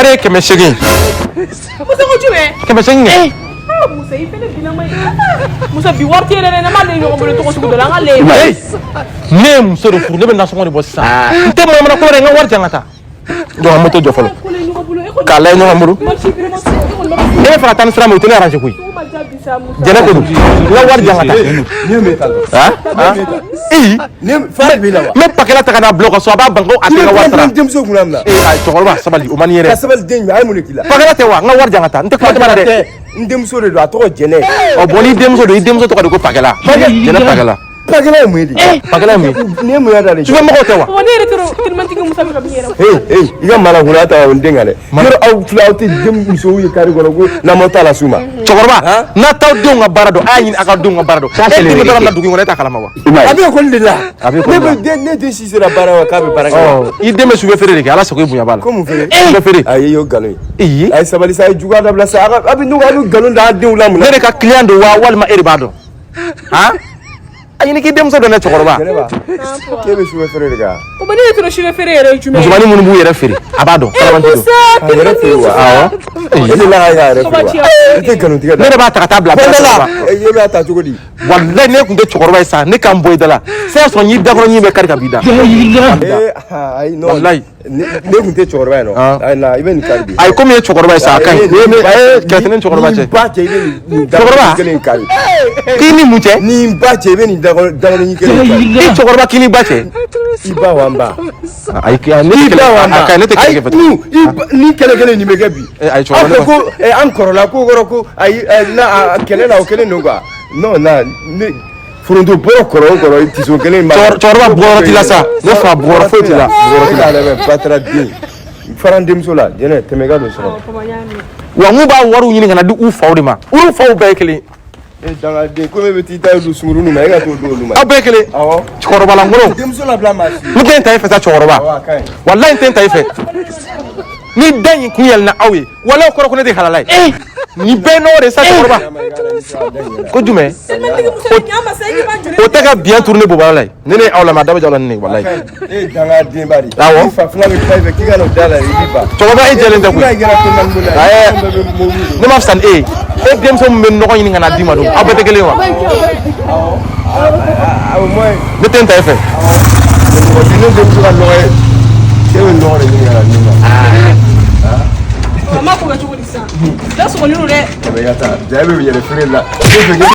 Wari ye 800. Musa ko jumɛn? 800 kɛ. Musa, i fɛnɛ bilama ye. Musa, bi wari tɛ yɛrɛ dɛ, ne m'ale ɲɔgɔn bolo cogo sugu dɔ la, an ka le. Ne ye muso de furu, ne bɛ nasɔngɔ de bɔ sisan. N tɛ manamana ko wɛrɛ, n ka wari jan ka taa. Donc an moto jɔ fɔlɔ. K'a lajɛ ɲɔgɔn bolo. Ne bɛ fɛ ka taa ni sira min ye, o tɛ ne arranger koyi. Jɛnɛ ko don. N ka wari jan ka taa. Ee. N bɛ pakɛla ta ka n'a bila o ka so, a b'a ban ko a tɛ n ka wari sara. Denmuso kunna min na. Ee ayi, cɛkɔrɔba, sabali, o man di n ye dɛ. Ka sabali den jumɛn, a ye mun de k'i la? Pakɛla tɛ wa? N ka wari jan ka taa. N tɛ kuma caman na dɛ. N denmuso de don, a tɔgɔ Jɛnɛ. Ɔ bɔn, n'i denmuso don, i denmuso tɔgɔ de ko Pakɛla. Jɛnɛ Pakɛla. Pakɛla ye mun ye de? Pakɛla ye mun ye? Nin ye mun ya da de? Sufɛmɔgɔw tɛ wa? Ne yɛrɛ tɛ telimantigi Musa bɛ ka min yɛrɛ. Hey, hey, i ka manakunna ta o n den kan dɛ. Yɔrɔ aw filɛ, aw tɛ denmusow ye kari kɔnɔ ko n'an m'aw ta las'u ma. Cɛkɔrɔba, n'a t'aw denw ka baara dɔn, a y'a ɲini a ka denw ka baara dɔn. E den bɛ baara min na dugu in kɔnɔ, e t'a kalama wa? A bɛ ekɔli de la. A bɛ ekɔli la. Ne bɛ den, ne den si sera baara ma k'a bɛ baara kɛ. Ɔ, i den bɛ sufɛ feere de kɛ, Ala sago i bonya b'a la. Ko mun feere? Sufɛ feere. Ayi, y'o nkalon ye. Ee. A ye sabali sa, a ye juguya dabila sa. A bɛ a bɛ nkalon da an denw la mun na? Ne de ka client don wa, walima e de b'a dɔn? Han? A ɲini k'i denmuso dɔn dɛ, cɛkɔrɔba. Jɛnɛba, k'e bɛ sufɛ feere de kɛ wa? O ne yɛrɛ tɛ sufɛ feere yɛrɛ ye jumɛn ye? Musomanin minnu b'u yɛrɛ feere, a b'a dɔn. Kalabanti don. Musa, A yɛrɛ feere wa? Awɔ. E de la k'a yɛrɛ feere wa? I tɛ nkalon tigɛ da. Ne de b'a ta ka taa bila Bɔ ne la. cɛkɔrɔba. E b'a ta cogo di? Walayi, ne tun tɛ cɛkɔrɔba ye sa, ne k'an bɔ i da la. Se y'a sɔrɔ n y'i dakɔrɔ ɲin bɛ kari ka b'i da. Ee, ayi, non. Walayi. Ne tun tɛ cɛkɔrɔba ye nɔ. Ayi, na, i bɛ nin kari bi. Ayi, komi e ye cɛkɔrɔba ye sa, a ka ɲi. Ni ye a ye kɛlɛ tɛ ne ni cɛkɔrɔba cɛ. Ni ba cɛ, i bɛ nin Cɛkɔrɔba? dakɔrɔ kelen kari. K'i ni mun cɛ? Ni n ba cɛ, i bɛ nin dakɔrɔ kelen kari. I cɛkɔrɔba, k'i ni ba cɛ? I ba wa n ba? Ayi, ne tɛ I kɛlɛ ba wa n ba? a ka ɲi, ne tɛ kɛlɛ kɛ fɛ. Ayi, ni kɛlɛ kelen nin bɛ kɛ bi. Ayi, Aw cɛkɔrɔba, ne fɛ ma. ko an kɔrɔla ko kɔrɔ ko ayi, na a kɛlɛ la o kelen don quoi. Non, na ne foronto bɔrɔ kɔrɔ o kɔrɔ tiso kelen b'a la. Cɛkɔrɔba, bugɔyɔrɔ t'i la sa. Ne fa, bugɔyɔrɔ foyi t'i la. Bugɔyɔrɔ t'i la. E k'a lajɛ, batara den. Fara n denmuso la, Jɛnɛ, tɛmɛ i ka don so kɔnɔ. Wa mun b'a wariw ɲini ka na di u faw de ma? Olu faw bɛɛ ye kelen. E dangaden, ko e bɛ t'i ta don sunkurunin ma, e ka t'o di olu ma. Aw bɛɛ ye kelen. Awɔ. Cɛkɔrɔba lankolon. Denmuso labila maa si. N tɛ n ta e fɛ sa, cɛkɔrɔba. Awɔ, a ka ɲi. Walayi, n tɛ n ta e fɛ. Ni da in kun yɛlɛnna aw ye, walayi, o kɔrɔ ko ne tɛ halala ye. Nin bɛɛ ye nɔgɔ de ye sa, cɛkɔrɔba. Ko jumɛn? O tɛ ka biɲɛ turu ne bobara la ye. Ni ne ye aw lamɛn, a da bɛ ja aw la ni ne ye, walayi. E ye dangaden ba de ye. Awɔ. I fa fila bɛ kuma i fɛ k'i ka n'o da la, i b'i ban. Cɛkɔrɔba, e jɛlen tɛ I b'a koyi. ye kɛra ko naani bolo Ayi. ye. Bɛɛ bɛ mobili don. Ne ma fisa ni e ye. E denmuso min bɛ nɔgɔ ɲini ka na d'i ma don, aw bɛɛ tɛ kelen ye wa? Au moins Ne tɛ n ta e fɛ. Mɔgɔ tɛ ne denmuso ka nɔgɔ ye. E bɛ nɔgɔ de ɲini ka na di ne ma. A ma ko kɛ cogo di sisan? Da sɔgɔlen don dɛ. Tɛmɛ i ka taa. Ja e bɛ yɛrɛ feere la. E fɛ k'e